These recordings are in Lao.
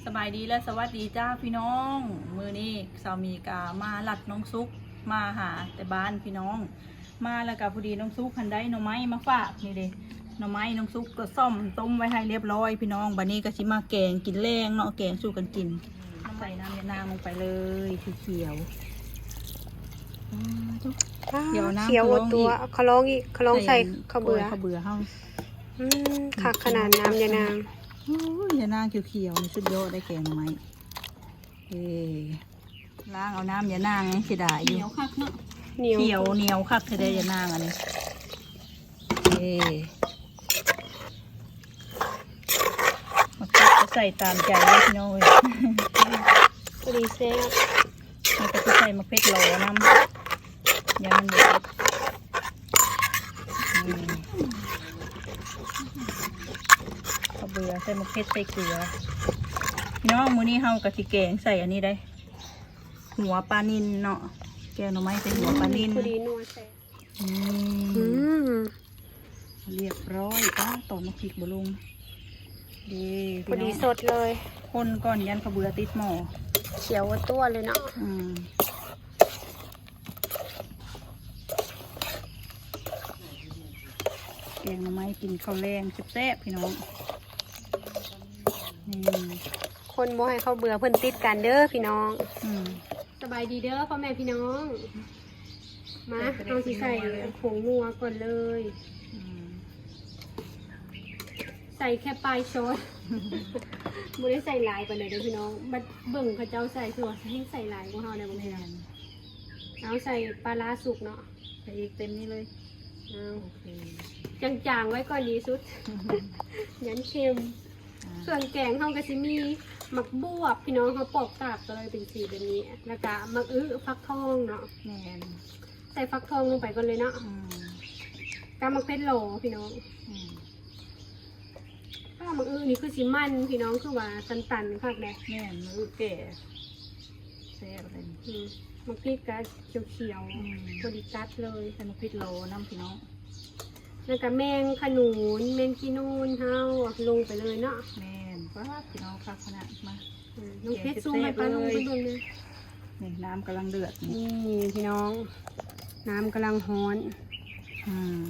ສະບາຍດີ ແລະ ສະຫວັດດີຈ້າພີ່ນ້ອງ. ມື້ນີ້ສາວມີກະມາລັດນ້ອງສຸກ ມາຫາແຕ່ບ້ານພີ່ນ້ອງ. ມາແລ້ວກະພໍດີນ້ອງສຸກຫັ້ນໄດ້ໜໍ່ໄມ້ມາຝາກ. ນີ້ເດ້ ໜໍ່ໄມ້ນ້ອງສຸກກະສ້ອມຕົ້ມໄວ້ໃຫ້ລຽບລ້ອຍພີ່ນ້ອງ. ບາດນີ້ກະຊິມາແກງກິນແລງເນາະ ແກງສູ່ກັນກິນ. ໃສ່ນ້ຳຍານາງລົງໄປເລີຍ ຂຽວໆ. ອືມ ຂຽວ ຂຽວ ຂຽວ ເອົາຕົວ ເຂົາລອງອີກ ເຂົາລອງໃສ່ ໃສ່ ເຂົ້າເບືອ ເຂົ້າເບືອເຮົາ. ອືມ ຄັກຂະໜາດນ້ຳຍານາງ. ໂອ້ຍ ຍານາງຂຽວໆ ນີ້ສຸດຍອດໄດ໋ ແກງໜໍ່ໄມ້. ເອີ ລ້າງເອົານ້ຳຍານາງ ຍັງເສຍດາຍຢູ່. ໜຽວຄັກເນາະ ໜຽວ ຂຽວໜຽວຄັກແທ້ໃດ໋ ອືມ ຍານາງອັນນີ້. ເອີ ໝາກເຜັດກະໃສ່ຕາມໃຈເລີຍພີ່ນ້ອງເອີຍ ພໍດີແຊບ. ເຮົາກະຊິໃສ່ໝາກເຜັດລໍນຳ ຢ່າມັນເຜັດ. ອືມ ເຂົ້າເບືອ ໃສ່ໝາກເຜັດ ໃສ່ເກືອ. ພີ່ນ້ອງ ມື້ນີ້ເຮົາກະຊິແກງໃສ່ອັນນີ້ໄດ໋ ຫົວປານິນເນາະ ແກງໜໍ່ໄມ້ໃສ່ຫົວປານິນ ອືມ ພໍດີນົວແຊບ. ອືມ ອືມ ລຽບຮ້ອຍ. ອ້າວ ຕອນໝາກພິກບໍ່ລົງເດ້ ພໍດີ ພີ່ນ້ອງ ສົດເລີຍ. ຄົນກ່ອນ ຢ້ານເຂົ້າເບືອຕິດໝໍ້. ຂຽວຕົວເລີຍເນາະ. ອືມ ແກງໜໍ່ໄມ້ກິນເຂົ້າແລງແຊບໆ ພີ່ນ້ອງ. ນີ້ ຄົນບໍ່ໃຫ້ເຂົ້າເບືອເພິ່ນຕິດກັນເດີພີ່ນ້ອງ. ອືມ ສະບາຍດີເດີພໍ່ແມ່ພີ່ນ້ອງ. ມາ ໃສ່ປາແດກ ເຮົາຊິໃສ່ ນົວເລີຍ ຜົງນົວກ່ອນເລີຍ. ອືມ ໃສ່ແຄ່ປາຍຊ້ອນ ບໍ່ໄດ້ໃສ່ຫຼາຍປານໃດເດີພີ່ນ້ອງ. ບັດເບິ່ງເຂົາເຈົ້າໃສ່ ຄືວ່າແຮ່ງໃສ່ຫຼາຍກວ່າເຮົາແດ່ ບາງເທື່ອ. ແມ່ນ ເອົາໃສ່ປາຮ້າສຸກເນາະ. ໃສ່ອີກເຕັມນີ້ເລີຍ. ເອົາ ໂອເຄ ຈາງໆໄວ້ກ່ອນດີສຸດ ຢ້ານເຄັມ. ອ່າ ເຄື່ອງແກງເຮົາກະຊິມີໝາກບວບພີ່ນ້ອງ ເຮົາປອກກາບກະເລີຍເປັນສີແບບນີ້ ແລ້ວກະໝາກອຶ ຟັກທອງເນາະ. ແມ່ນ ໃສ່ຟັກທອງລົງໄປກ່ອນເລີຍເນາະ. ອືມ ກະໝາກເຜັດລໍພີ່ນ້ອງ. ອືມ ອ້າວ ໝາກອຶນີ້ຄືຊິມັນພີ່ນ້ອງ ຄືວ່າຕັນໆຄັກແດ່. ແມ່ນ ໝາກອຶແກ່ ແຊບເລີຍ. ອືມ ໝາກພິກກະຂຽວໆ ອືມ ພໍດີກັດເລີຍ. ໃສ່ໝາກພິກລໍນຳພີ່ນ້ອງ ແລ້ວກະແມງຂະໜູນ ແມງຈີນູນເຮົາລົງໄປເລີຍເນາະ. ແມ່ນ ປາດ ພີ່ນ້ອງ ຄັກຂະໜາດ. ມາ ອືມ ນ້ອງເພັດ ຊູມໃຫ້ປ້າລຸງເພິ່ນເບິ່ງແດ່. ນີ້ ນ້ຳກຳລັງເດືອດ ນີ້ພີ່ນ້ອງ ນ້ຳກຳລັງຮ້ອນ. ອືມ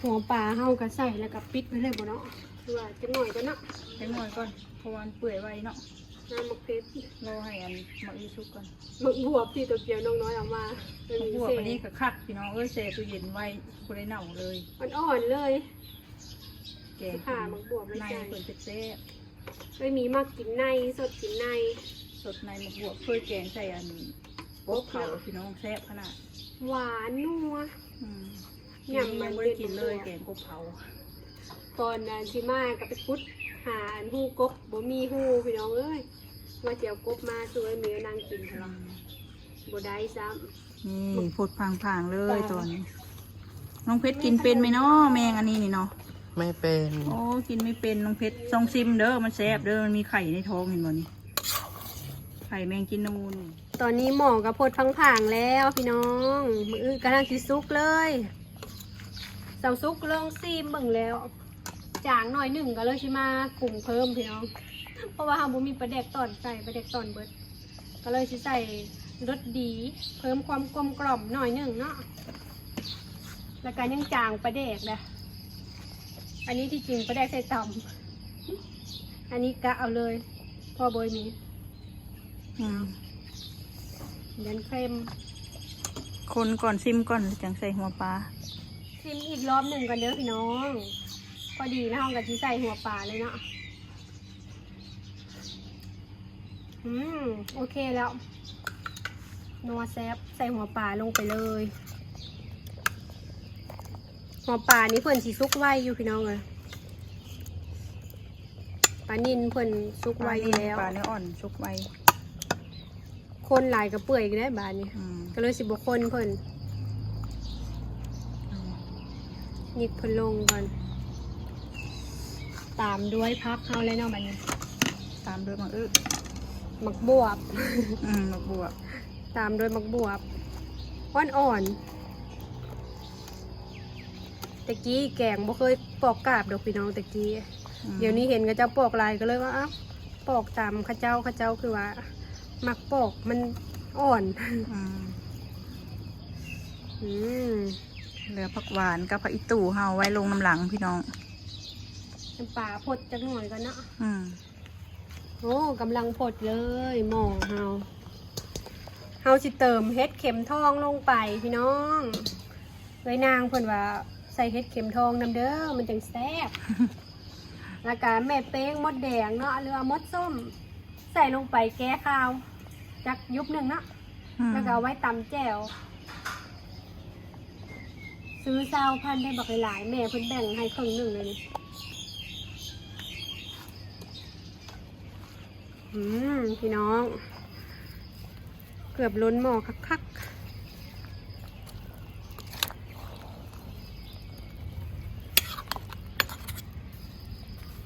ຫົວປາເຮົາກະໃສ່ແລ້ວກະປິດໄວ້ເລີຍບໍ່ເນາະ ຫຼືວ່າຈັກໜ້ອຍກ່ອນເນາະ? ຈັກໜ້ອຍກ່ອນ ເພາະວ່າມັນເປື່ອຍໄວເນາະ. ນ້ຳໝາກເຜັດ ລໍໃຫ້ອັນໝາກອຶສຸກກ່ອນ. ໝາກບວບທີ່ໂຕກຽວນ້ອງນ້ອຍເອົາມາ ໝາກບວບອັນນີ້ກະຄັກພີ່ນ້ອງເອີຍ ແຊ່ຕູ້ເຢັນໄວ້ ບໍ່ໄດ້ເນົ່າເລີຍ ອ່ອນໆເລີຍ. ແກງ ຊິຜ່າໝາກບວບມາໃສ່ ໃນເພິ່ນແຊບໆ. ເອີຍ ມີມັກກິນໃນ ສົດກິນໃນ ສົດໃນໝາກບວບ ເຄີຍແກງໃສ່ອັນ ກົບເຜົາ ກົບເນາະ ພີ່ນ້ອງ ແຊບຂະໜາດ ຫວານນົວ. ອືມ ຫຍ້ຳມັນ ຍັງບໍ່ໄດ້ກິນເລີຍ ແກງກົບເຜົາ. ຕອນນັ້ນຊິມາກະໄປຂຸດຫາອັນຮູກົບ ບໍ່ມີຮູພີ່ນ້ອງເອີຍ ວ່າຊິເອົາກົບມາສູ່ເມຍນັ່ງກິນ ອືມ ບໍ່ໄດ້ຊ້ຳ. ນີ້ ຟົດພາງໆເລີຍຕອນນີ້. ນ້ອງເພັດກິນເປັນໄໝເນາະ ແມງອັນນີ້ນີ້ເນາະ? ໄມ່ເປັນ. ໂອ້ ກິນໄມ່ເປັນ ນ້ອງເພັດ ລອງຊິມເດີ ມັນແຊບເດີ ມັນມີໄຂ່ໃນທ້ອງ ເຫັນບໍ່ນີ້ ໄຂ່ແມງຈີນູນ. ຕອນນີ້ໝໍ້ກະຟົດພາງໆແລ້ວພີ່ນ້ອງ ໝາກອຶກຳລັງຊິສຸກເລີຍ. ສາວສຸກລອງຊີມເບິ່ງແລ້ວ ຈາງໜ້ອຍໜຶ່ງ ກະເລີຍຊິມາປຸງເພີ່ມພີ່ນ້ອງ ເພາະວ່າເຮົາບໍ່ມີປາແດກຕອນໃສ່ ປາແດກຕອນເບິດ ກະເລີຍຊິໃສ່ລົດດີ ເພີ່ມຄວາມກົມກ່ອມໜ້ອຍໜຶ່ງເນາະ. ແລ້ວກະຍັງຈາງປາແດກເດ້ ອັນນີ້ທີ່ຈິງປາແດກໃສ່ຕຳ ອັນນີ້ກະເອົາເລີຍ ເພາະບໍ່ມີ ອືມ ຢ້ານເຄັມ. ຄົນກ່ອນ ຊິມກ່ອນ ແລ້ວຈັ່ງໃສ່ຫົວປາ. ຊິມອີກລອບໜຶ່ງກ່ອນເດີພີ່ນ້ອງ ພໍດີແລ້ວເຮົາກະຊິໃສ່ຫົວປາເລີຍເນາະ. ອືມ ໂອເຄແລ້ວ ນົວແຊບ ໃສ່ຫົວປາລົງໄປເລີຍ. ຫົວປານີ້ເພິ່ນຊິສຸກໄວຢູ່ພີ່ນ້ອງເອີຍ ປານິນເພິ່ນສຸກໄວຢູ່ແລ້ວ ປາເນື້ອອ່ອນສຸກໄວ. ຄົນຫຼາຍກະເປື່ອຍອີກແລ້ວບາດນີ້ ອືມ ກະເລີຍຊິບໍ່ຄົນເພິ່ນ. ອືມ ຫຍິບເພິ່ນລົງກ່ອນ ຕາມດ້ວຍຜັກເຮົາເລີຍເນາະບາດນີ້ ຕາມດ້ວຍໝາກອຶ ໝາກບວບ ອືມ ໝາກບວບ ຕາມດ້ວຍໝາກບວບ ອ່ອນໆ. ແຕ່ກີ້ແກງບໍ່ເຄີຍປອກກາບດອກພີ່ນ້ອງ ແຕ່ກີ້ ອືມ ດຽວນີ້ເຫັນເຂົາເຈົ້າປອກຫຼາຍ ກະເລີຍວ່າ ອ້າວ ປອກຕາມເຂົາເຈົ້າ ເຂົາເຈົ້າຄືວ່າມັກປອກມັນອ່ອນ. ອືມ ອືມ ເຫຼືອຜັກຫວານກັບຜັກອີ່ຕູ່ເຮົາໄວ້ລົງນຳຫຼັງພີ່ນ້ອງ. ນ້ຳປາພົດຈັກໜ້ອຍກ່ອນເນາະ. ອືມ ໂອ້ ກຳລັງພົດເລີຍໝໍ້ເຮົາ. ເຮົາຊິເຕີມເຫັດເຂັມທອງລົງໄປພີ່ນ້ອງ. ເອື້ອຍນາງເພິ່ນວ່າໃສ່ເຫັດເຂັມທອງນຳເດີ ມັນຈັ່ງແຊບ. ແລ້ວກະແມ່ເປ້ງມົດແດງເນາະ ຫຼືວ່າມົດສົ້ມ ໃສ່ລົງໄປແກ້ຄາວຈັກຍຸບໜຶ່ງເນາະ. ອືມ ແລ້ວກໍເອົາໄວ້ຕຳແຈ່ວ. ຊື້ຊາວພັນໄດ້ບັກຫຼາຍໆ ແມ່ເພິ່ນແບ່ງໃຫ້ເຄິ່ງໜຶ່ງເລີຍນີ້. ອືມ ພີ່ນ້ອງ ເກືອບລົ້ນໝໍ້ຄັກໆ.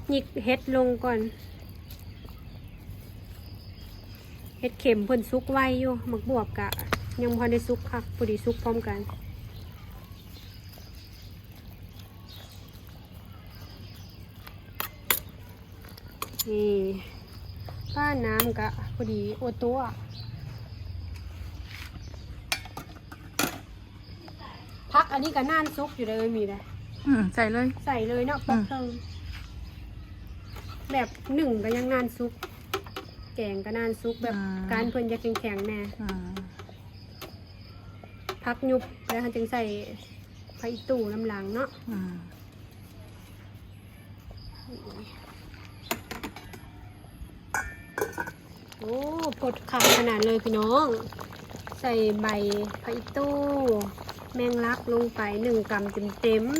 ຫຍິກເຫັດລົງກ່ອນ. ເຫັດເຂັມເພິ່ນສຸກໄວຢູ່ ໝາກບວບກະຍັງບໍ່ທັນໄດ້ສຸກຄັກ ພໍດີສຸກພ້ອມກັນ. ນີ້ ປ້າ ນ້ຳກະພໍດີ ໂອຕົວະ. ຜັກອັນນີ້ກໍນານສຸກຢູ່ເດີ ມີໄດ໋. ອືມ ໃສ່ເລີຍ ໃສ່ເລີຍເນາະ ອືມ ປັກເທິງ. ແບບໜຶ້ງກໍຍັງນານສຸກ ແກງກໍນານສຸກ ແບບ ອືມ ການເພິ່ນຢາກແຂງໆແດ່. ອືມ ຜັກຍຸບແລ້ວເຮົາຈຶ່ງໃສ່ຜັກອີ່ຕູ່ນຳຫຼັງເນາະ. ອືມ ໂອ້ ພົດຄັກຂະໜາດເລີຍພີ່ນ້ອງ. ໃສ່ໃບຜັກອີ່ຕູ່ ແມງລັກລົງໄປໜຶ່ງກຳເຕັມໆ.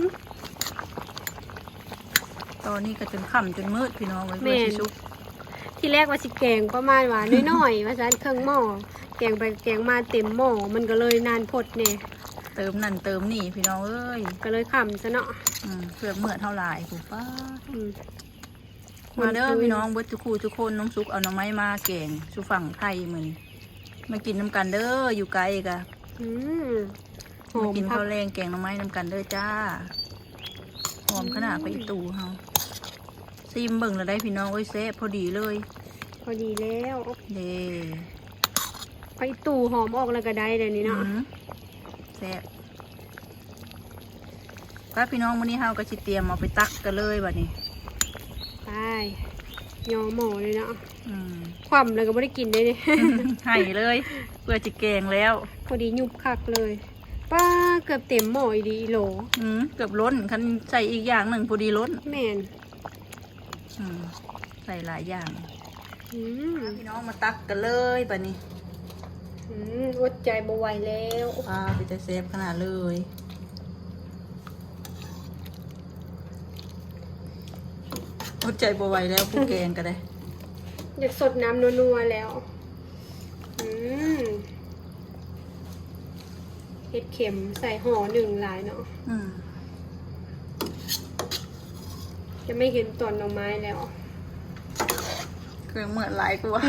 ຕອນນີ້ກໍຈົນຄ່ຳຈົນມືດພີ່ນ້ອງເອີຍ ແມ່ນ ເພື່ອຊິສຸກ. ທີແລກວ່າຊິແກງປະມານວ່ານ້ອຍໆ ວ່າຊັ້ນ ເຄິ່ງໝໍ້ ແກງໄປແກງມາເຕັມໝໍ້ ມັນກໍເລີຍນານພົດແດ່. ເຕີມນັ້ນເຕີມນີ້ພີ່ນ້ອງເອີຍ ກໍເລີຍຄ່ຳຊະເນາະ. ອືມ ເຄື່ອງເໝືອດເຮົາຫຼາຍພຸ້ນ ປ້າດ. ອືມ ມາເດີພີ່ນ້ອງ ເບິດທຸກຄູ່ທຸກຄົນ ນ້ອງສຸກເອົາໜໍ່ໄມ້ມາແກງສູ່ຝັ່ງໄທມື້ນີ້ ມາກິນນຳກັນເດີ ຢູ່ໄກກະ. ອືມ ຫອມ ມາກິນເຂົ້າແລງແກງໜໍ່ໄມ້ນຳກັນເດີຈ້າ. ຫອມຂະໜາດ ອືມ ຜັກອີ່ຕູ່ເຮົາ. ຊີມເບິ່ງແລ້ວໄດ໋ພີ່ນ້ອງເອີຍ ແຊບພໍດີເລີຍ ພໍດີແລ້ວເດ້. ຜັກອີ່ຕູ່ຫອມອອກແລ້ວກໍໄດ້ແລ້ວນີ້ເນາະ. ອືມ ແຊບ. ໄປພີ່ນ້ອງ ມື້ນີ້ເຮົາກໍຊິຕຽມເອົາໄປຕັກກັນເລີຍບັດນີ້. ໄປ ຍໍໝໍ້ເລີຍເນາະ. ອືມ ຄວ່ຳແລ້ວກໍບໍ່ໄດ້ກິນເດ້ນີ້ ໃຫ້ເລີຍ ເພື່ອຊິແກງແລ້ວ. ພໍດີຍຸບຄັກເລີຍ. ປ້າ ເກືອບເຕັມໝໍ້ອີ່ຫຼີອີ່ໂຫຼ. ອືມ ເກືອບລົ້ນ ຄັນໃສ່ອີກຢ່າງໜຶ່ງພໍດີລົ້ນ. ແມ່ນ. ອືມ ໃສ່ຫຼາຍຢ່າງ. ອືມ ພີ່ນ້ອງມາຕັກກັນເລີຍບາດນີ້. ອືມ ອົດໃຈບໍ່ໄຫວແລ້ວ. ອ້າ ເປັນຕາແຊບຂະໜາດເລີຍ. ອົດໃຈບໍ່ໄຫວແລ້ວ ຜູ້ແກງກໍໄດ້ ຢາກສົດນ້ຳນົວໆແລ້ວ. ອືມ ເຫັດເຂັມໃສ່ຫໍ່ໜຶ່ງຫຼາຍເນາະ. ອືມ ຈະໄມ່ເຫັນຕອນໜໍ່ໄມ້ແລ້ວ. ເຄື່ອງເໝືອດຫຼາຍກວ່າ.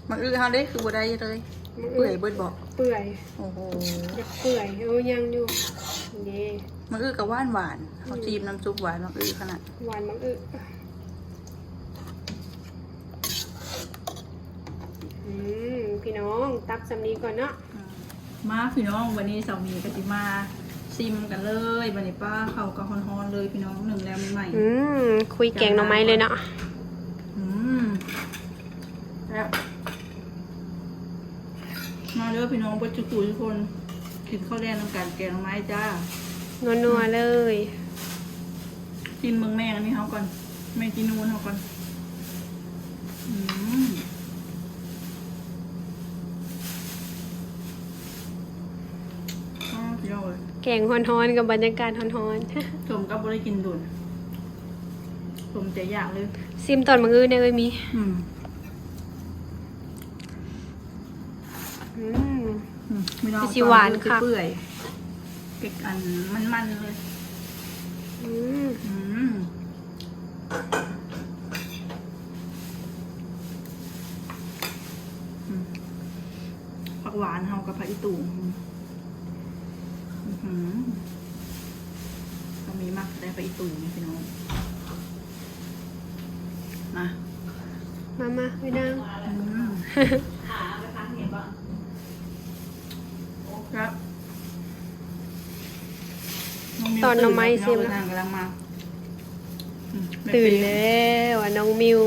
ໝາກອຶເຮົາເດ້ ຄືບໍ່ໄດ້ເລີຍ. ໝາກອຶ ເປື່ອຍເບິດບໍ? ເປື່ອຍ. ໂອ້ໂຫ ຢາກເປື່ອຍ. ເອີ ຍັງຢູ່ເດ້. ໝາກອຶກໍຫວານໆ ເຮົາ ອືມ ຊີມນ້ຳຊຸບຫວານໝາກອຶຂະໜາດ. ຫວານໝາກອຶ. ອືມ ພີ່ນ້ອງ ຕັກສ່ຳນີ້ກ່ອນເນາະ. ອືມ ມາພີ່ນ້ອງ ວັນນີ້ສາວໝີກໍຊິມາຊິມກັນເລີຍ. ບັດນີ້ ປ້າ ເຂົ້າກໍຮ້ອນໆເລີຍພີ່ນ້ອງ ໜຶ້ງແລ້ວໃໝ່ໆ. ອືມ ຄຸຍແກງໜໍ່ໄມ້ເລີຍເນາະ. ອືມ ແຊບ. ມາເດີພີ່ນ້ອງ ເບິດທຸກຜູ້ທຸກຄົນ ກິນເຂົ້າແລງນຳກັນ ແກງໜໍ່ໄມ້ຈ້າ ນົວໆເລີຍ. ຊີມເບິ່ງແມງອັນນີ້ເຮົາກ່ອນ ແມງຈີນູນເຮົາກ່ອນ. ອືມ ອ້າວ ສຸດຍອດເລີຍ. ແກງຮ້ອນໆກັບບັນຍາກາດຮ້ອນໆ ສົມກັບບໍ່ໄດ້ກິນດົນ ສົມໃຈຢາກເລີຍ. ຊີມຕອນໝາກອຶແດ່ເອີຍມີ. ອືມ ອືມ ອືມ ພີ່ນ້ອງ ຄືຊິຫວານຄັກ ເປື່ອຍ ເປັນອັນມັນໆເລີຍ. ອືມ ອືມ ອືມ ຜັກຫວານເຮົາກັບຜັກອີ່ຕູ່. ອືມ ອືມ ກໍມີໝາກໄດ້ຜັກອີ່ຕູ່ນີ້ພີ່ນ້ອງ. ມາ ມາ ມາ ໄປນັ່ງ ອືມ ແຊບ ນ້ອງມິວ ຕອນໜໍ່ໄມ້ ຕື່ນແລ້ວ ຊິມ ນ້ອງກຳລັງມາ ອືມ ຕື່ນແລ້ວ ນ້ອງມິວ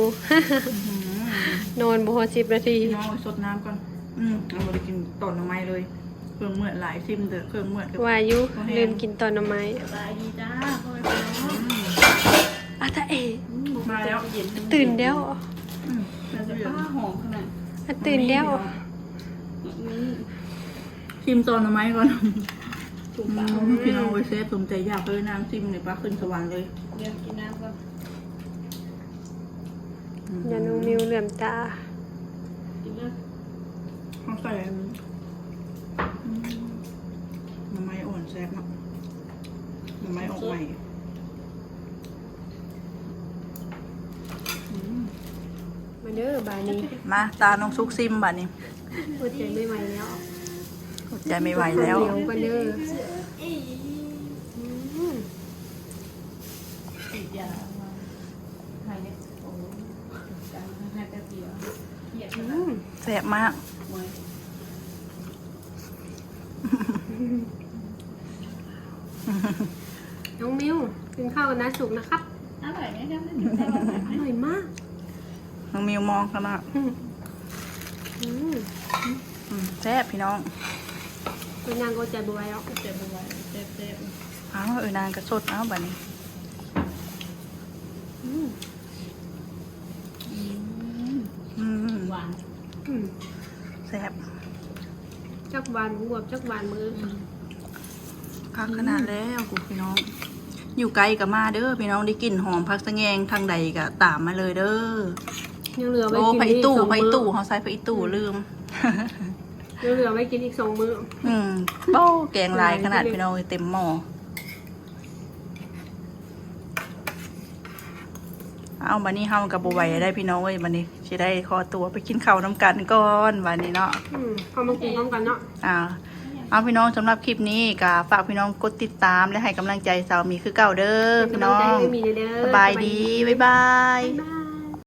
ອືມ ນອນບໍ່ຮອດສິບນາທີ ນ້ອງ ເອົາໄປຊົດນ້ຳກ່ອນ ອືມ ເຮົາບໍ່ໄດ້ກິນຕອນໜໍ່ໄມ້ເລີຍ. ເຄື່ອງເໝືອດຫຼາຍ ຊີມເດີ ເຄື່ອງເໝືອດ ວ່າຢູ່ ບໍ່ແຮງ ລືມກິນຕອນໜໍ່ໄມ້ ສະບາຍດີຈ້າ ພໍ່ແມ່ພີ່ນ້ອງ ອືມ ອາຕາເອ ອືມ ມາແລ້ວ ຕື່ນແລ້ວ ອືມ ແຕ່ປ້າຫອມຂະໜາດ ອາ ຕື່ນແລ້ວ ອືມ ຊີມຕອນໜໍ່ໄມ້ກ່ອນ ອືມ ພີ່ນ້ອງເອີຍ ແຊບສົມໃຈຢາກເລີຍ ນາງຊີມນີ້ ປ້າຂຶ້ນສະຫວັນເລີຍ ດຽວກິນນ້ຳກ່ອນ. ອືມ ຢ່ານ້ອງມິວເຫຼືອມຕາ ກິນເລີຍ ເຮົາໃສ່ອັນ ອືມ ໜໍ່ໄມ້ອ່ອນແຊບເນາະ ໜໍ່ໄມ້ອອກໃໝ່ ອືມ ມາເດີບາດນີ້ ມາ ຕານ້ອງສຸກຊີມບາດນີ້ ອົດໃຈໄມ່ໄຫວແລ້ວ ອົດໃຈໄມ່ໄຫວແລ້ວ ເດີ ອືມ ອືມ ແຊບມາກ ນ້ອງມິວ ກິນເຂົ້າກັນນະ ສຸກນະຄັບ ອະລ່ອຍໄໝ? ອະລ່ອຍມາກ ນ້ອງມິວມອງຂະໜາດ ອືມ ອືມ ອືມ ແຊບພີ່ນ້ອງ ເພິ່ນຍັງອົດໃຈບໍ່ໄຫວແລ້ວ ອົດໃຈບໍ່ໄຫວ ແຊບໆ ເອົາ ເອີ ນາງກະສົດ ເອົາບາດນີ້ ອືມ ອືມ ອືມ ຫວານ ອືມ ແຊບ ຈັກຫວານບວບ ຈັກຫວານມື້ ອືມ ຄັກຂະໜາດແລ້ວ ອືມ ພີ່ນ້ອງ ຢູ່ໄກກະມາເດີພີ່ນ້ອງ ໄດ້ກິ່ນຫອມຜັກສະແງງທາງໃດກະຕາມມາເລີຍເດີ ຍັງເຫຼືອໄວ້ກິນອີກສອງມື້ ໂອ້ ຜັກອີ່ຕູ່ ເຮົາໃສ່ຜັກອີ່ຕູ້ ອືມ ລືມ ຍັງເຫຼືອໄວ້ກິນອີກສອງມື້ ອືມ ໂອ້ ແກງຫຼາຍຂະໜາດ ຫຼາຍ ພີ່ນ້ອງເອີຍ ເຕັມໝໍ້. ເອົາ ບາດນີ້ເຮົາກະບໍ່ໄຫວແລ້ວພີ່ນ້ອງເອີຍ ບາດນີ້ຊິໄດ້ຂໍຕົວໄປກິນເຂົ້ານຳກັນກ່ອນບາດນີ້ເນາະ ອືມ ເຮົາມາກິນພ້ອມກັນເນາະ ອ່າ ເອົາ ພີ່ນ້ອງ ສຳລັບຄລິບນີ້ກະຝາກພີ່ນ້ອງກົດຕິດຕາມ ແລະ ໃຫ້ກຳລັງໃຈສາວມີຄືເກົ່າເດີ ເປັນກຳລັງໃຈໃຫ້ມີເດີ ພີ່ນ້ອງ ສະບາຍດີ ສະບາຍດີ ບາຍບາຍ ບາຍບາຍ.